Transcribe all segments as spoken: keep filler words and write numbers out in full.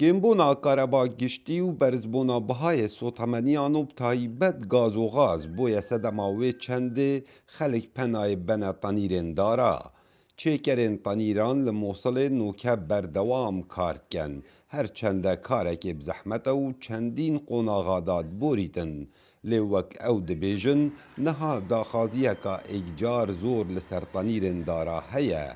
Kêmbûna kareba giştî û berzbûna bihayê sotemeniyan û bi taybet gaz û xaz bûye sedema wê çendê xelk penayê bene tenîrên dara. Çêkerên tenîran li Mosilê nûke berdewam kar dikin. Her çende karekê bi zehmet e û çendîn qonaxa dadborîtin. Lê wek ew dibêjin, niha daxwaziyeka êkcar zor li ser tenîrên dara heye.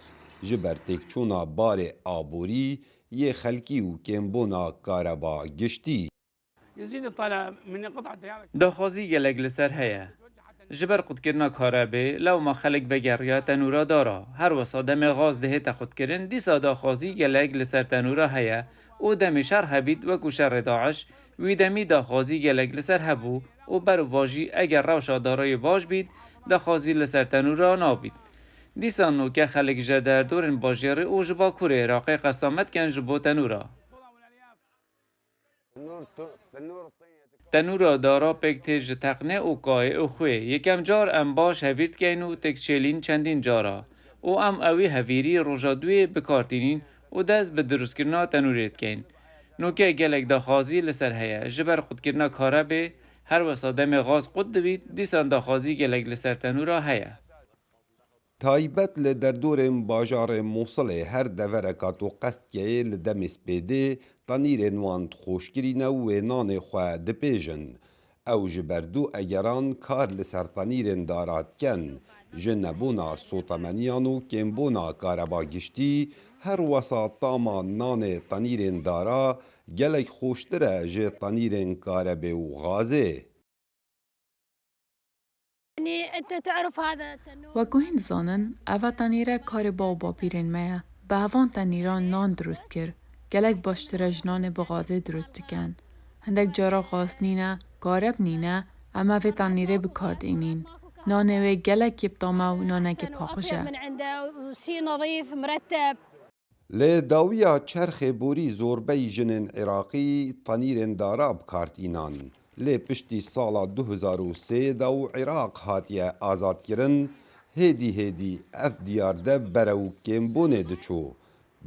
Ji ber têkçûna barê aborî yê xelkî û kêmbûna kareba giştî. Daxwazî gelek li ser heye. Ji ber qutkirina karebê, lewma xelk vegeriya tenûra dara. Her wesa demê xaz dihête qutkirin, dîsa daxwazî gelek li ser tenûra heye û demê şer hebît, wekû şerê DAIŞ, wî demî daxwazî gelek li ser hebû û berû va jî eger rewşa darayê baş bît, daxwazî li ser tenûra nabît. Dîsa nûke xelk ji derdorên bajêrê û ji bakurê Iraqê qesta me dikin ji bo tenûra. Tenûra dara pêk tê ji teqnê û kayê û xwê. Yekem car em baş hevîr dikeyn û têk çêlîn çendîn cara. Û em ewî hevîrî roja duyê bi kar tînîn û dest bi dirustkirina tenûrê dikeyn. Nûke gelek daxwazî li ser heye. Ji ber qutkirina karebê, her wesa demê xaz qut dibît, dîsan daxwazî gelek li ser tenûra heye. Taybet li derdorên bajarê Mosilê her devereka tu qest keyê li demê spêdê tenîrên wan dixweşkirîne û wê nanê xwe dipêjin. Ew ji ber du egeran kar li ser tenîrên dara dikin. Ji nebûna sotemeniyan û kêmbûna kareba giştî her wesa tama nanê tenîrên dara gelek xweştir e ji tenîrên karebê û xazê. Wek ku hîn dizanin, eva tenîre karê ba û bapîrên me ye. Bi hevan tenîran nan dirust kir. Gelek baştir e ji nanê bi xazê dirust dikin. Hindek cara xaz nîne, kareb nîne, em evê tenîrê bi kar dînîn. Nanê wê gelekî bi tam e û nanekî paqij e. Li dawiya çerxê borî zorbeyî jinên Iraqî tenîrên dara bi kar tînan. Lê piştî sala du hezar û sê de û Iraq hatiye azadkirin, hêdî hêdî ev diyar de berew kêmbûnê diçû.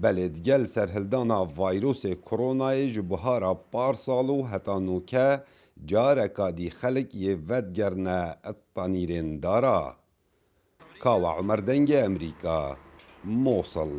Belê digel serhildana vayrosê koronayê ji buhara parsal û heta nûke careka dî xelk yê vedigerine tenîrên dara. Kawa Umer Dengê Emerîka, Mosil.